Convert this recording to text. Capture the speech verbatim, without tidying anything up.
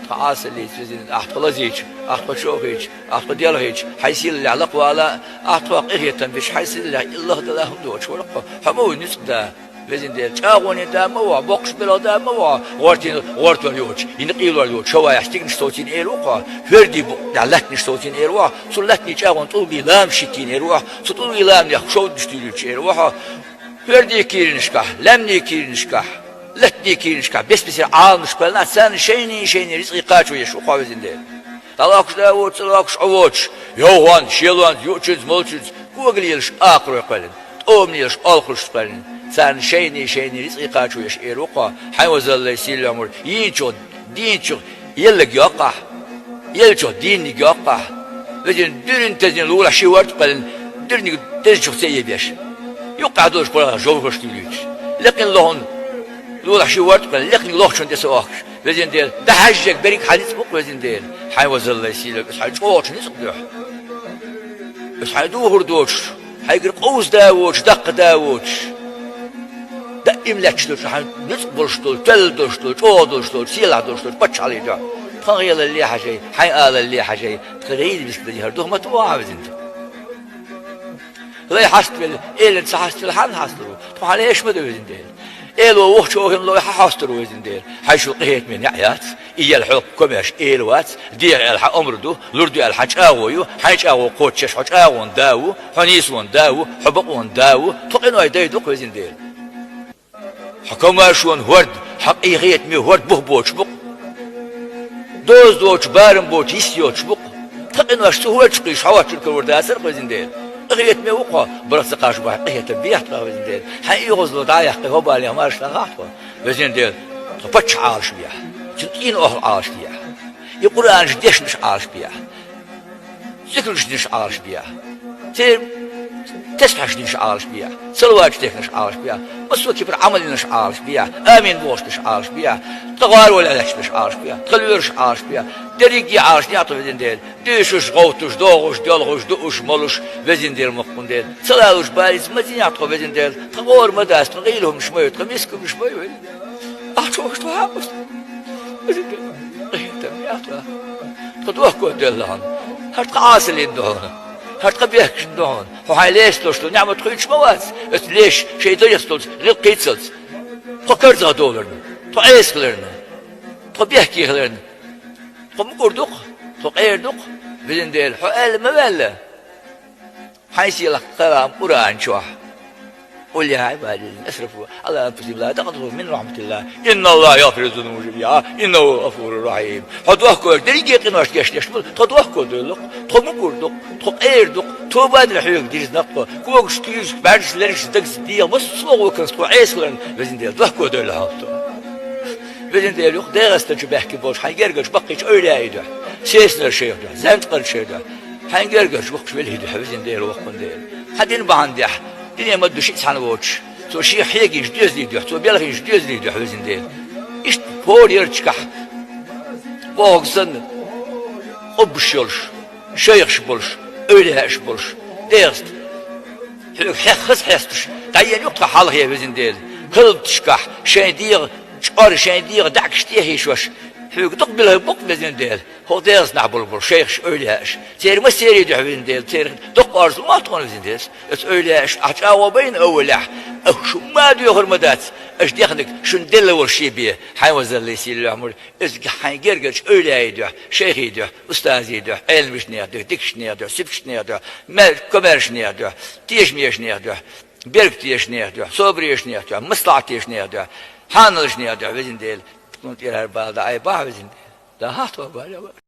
Хьо Ӏасаллица, везан Дела, ахь тхо лазийча, ахь тхо чӀоагӀийча, ахь тхо делхийча, хьай сийлаллехь лакхавала, ахь тхох къинхетам бича, хьай сийлаллехь иллах дала хӀума доцуш вара-кх хьо. Хьо ма ву ницкъ да, везан Дела, чӀагӀонийн да ма ву хьо, боккхачу белхан да ма ву хьо, гӀортийн, гӀортор йоцуш, йина къийлор йоцуш, шоваехь стигнаш совцийна эр ву-кх хьо, хӀордий букъ тӀехь латтанаш совцийна эр ву хьо, цу латтанийн чӀагӀонийн тӀулгий ламаш хӀиттийна эр ву хьо, цу тӀулгий ламанех шовдаш туьйлуьйтуш эр ву хьо. ХӀордийн кийранашкахь, лаьмнийн кийранашкахь, латтанийн кийранашкахь бес-бесара Ӏаламаш кхоьллина царна шайна-шайна рицкъий кхачо еш ву-кх хьо, везан Дела. ДӀалохкуш да воцуш, ца лохкуш Ӏу воцуш, йовхонца, шелонца, юучуьнца, молчуьнца, когалелаш акхарой кхоьллина, тӀомалелаш олхазарш кхоьллина, царна шайна-шайна рицкъий кхачо еш эр ву-кх хьо, хьайн везан Дела, сийлахь-мур, йийначух, дийначух еллаг йоккху ахь, еллачух дийнниг йоккху ахь. Везан Дела, дуьрин тезина лулахь ши ворта кхоьллина, дуьрниг дезачух ца ебеш. Юккъехь долуш кхоьллина жовхӀарш туьйлуьйтуш. Лекхина лохна лулахь ши ворта кхоьллина, лекханиг лохчун тӀе ца охкуш. Везан Дела, дӀахьаьжжинарг берриг хьан ницкъ бу-кх, везан Дела. Хьайн везан Дела, сийлахь, иза хьайн чӀогӀачу ницкъ дуьхьа. Иза хьайн духур доцуш, хьайгара къовса да воцуш, даккха да воцуш, даим лаьтташ долчу, хьайн ницкъ болуш долу, тоьлла долуш долу, чӀогӀа долуш долу, сийлахь долуш долу паччахьаллин дуьхьа. Тхан гӀелалле хьажай, хьайн алалле хьажай, тхан гӀийла мискадалле хӀара духу ма тохьа, везан Дела. Лай хьаставелла, элана ца хьаставелла, хьанна хьасталур ву? Тхо хьан леш ма ду, везан Дела. Эло вухучу хӀуманна лой хьан хьостур ву, везан Дела? Хьайн шул къинхетаме неӀ яц. И ял хьо комаьрша эла вац, деха аьлла хьан омра ду, лур ду аьлла хьан чӀагӀо ю, хьайн чӀагӀо кхочуш хьо чӀагӀонан да ву, хьо нийсонан да ву, хьо бакъонан да ву, тхо къинойн дай ду-кх, везан Дела. Хьо комаьршонан хӀорд, хьо къинхетаме хӀорд бух боцуш бу-кх. Доза доцуш, барам боцуш йист йоцуш бу-кх. Тхан къинош цу хӀордашка кхуьйсуш хьо хӀоттур карор дацара-кх, везан Дела. Къинхетаме ву-кх хьо, барт ца кхаччалц къинхетам бехьа тхох, везан Дела. Хьайн оьгӀазло дӀа а яьккхина, хӀобалнех маршалла хьахь тхо, везан Дела. Тхан паччахь Ӏалашбехьа, цуьнан цӀийнан охӀла Ӏалашбехьа, и Къуръанаш дешнарш Ӏалашбехьа, зикраш динарш Ӏалашбехьа, церан тасбихьаш динарш Ӏалашбехьа, салаваташ дехнарш Ӏалашбехьа, массо а кепара Ӏамал йинарш Ӏалашбехьа, амин бохуш дерш Ӏалашбехьа, тхан гӀаролехь лаьтташ берш Ӏалашбехьа, тхан лоьраш Ӏалашбехьа, дерриге а Ӏалашбехьа тхо, везан Дела, дуьйшуш, гӀовттуш, догӀуш, доьлхуш, дууш, молуш, везан Дела, мукъа Дела. Ца лалуш балица ма зинехь тхо, везан Дела, тхан гӀора ма дац, тхан гӀийла хӀуманаш ма ю, тхан миска хӀуманаш ма ю, везан Дела. Ахь чӀогӀа ду хьан оцу, везан Дела, къинхетам бехьа тхох. Тхо дохко девлла хьуна. ХӀара тхан Ӏасаллин ду хьуна. ХӀара тхан бехкашна ду хьуна. Хьо хьайн лаьцна долуш долу неӀмат хуьйцуш ма вац, оцу лаьцна шайн дайх долчу гӀиллакхца. Тхо карзахдовларна, тхо Ӏеса хиларна, тхо бехке хиларна, тхо мукӀар ду-кх, тхо къера ду-кх, везан Дела, хьо аьлла ма ваьлла. Хьайн сийлахь кхелхам Къуръан чохь: «Къул я Ӏибади ллазина асрафу Ӏала анфусихим ла такънату мин рахьматиллахь, инналлахьа ягӀфиру ззунуба жамиӀа, иннаху хӀува лгӀафуру ррахьим». Хьо дохко, дерриге къинош гечдеш ма ду, тхо дохко девлла-кх, тхо мукӀар ду-кх, тхо къера ду-кх, тоба дина хьоьга дирзина-кх тхо, когаш, куьйгаш, бӀаьргаш, лергаш, дагца дегӀан массо а гӀуллакхца тхо Ӏеса хиларна, везан Дела, дохко девлла хьуна тхо. Везан Дела, юха ДегӀастан чу баьхкина болчу хьайн гергарчу баккхийчу эвлаяийн дуьхьа, сесанаршийн дуьхьа, зенчкъаршийн дуьхьа, хьайн гергарчу воккхачу велин дуьхьа, везан Дела, воккха Дела. Хьан дин бахьана дехьа, дине ма-дду шиъ цхьаьна воцуш, цо шех хьегийчу доьзалийн дуьхьа, цо белхийчу доьзалийн дуьхьа, везан Дела. Иштта хӀора ярташкахь бохург санна, къуббаш йолуш, шайхаш болуш, эвлаяаш болуш, ДегӀаста. Хьоьга хьех хаза хьесташ, дӀаена ю-кх тхан хьалхе, везан Дела. Халбаташкахь шайн дегӀан чкъор, шайн дегӀан даьӀахкаш тӀехьийшош, хьоьга дукха белхий бу-кх, везан Дела. ХӀокху ДегӀастанахь болу, болу шайхаш, эвлаяаш. Церан массерийн дуьхьа, везан Дела, церан доккха орцал ма тхуна, везан Дела. Оцу эвлаяашна ахь чӀагӀо байна аввалехь, аша хӀумма а доьхур ма дац, аша дехнарг шуна делла волу шен бен, хьайн везалле сийлахь мур, иза хьайн гергарчу эвлаяийн дуьхьа, шайхийн дуьхьа, устазийн дуьхьа, Ӏеламчу нехан дуьхьа, дикачу нехан дуьхьа, сибачу нехан дуьхьа, ма-, комаьрша нехан дуьхьа, тешаме ечу нехан дуьхьа, беркате ечу нехан дуьхьа, собаре ечу нехан дуьхьа, маслахьате ечу нехан дуьхьа, хьанал ечу нехан дуьхьа, везан Дела, тхуна тӀера хӀара бала дӀаайбахьа, везан Дела. ДӀахьа тхо бала.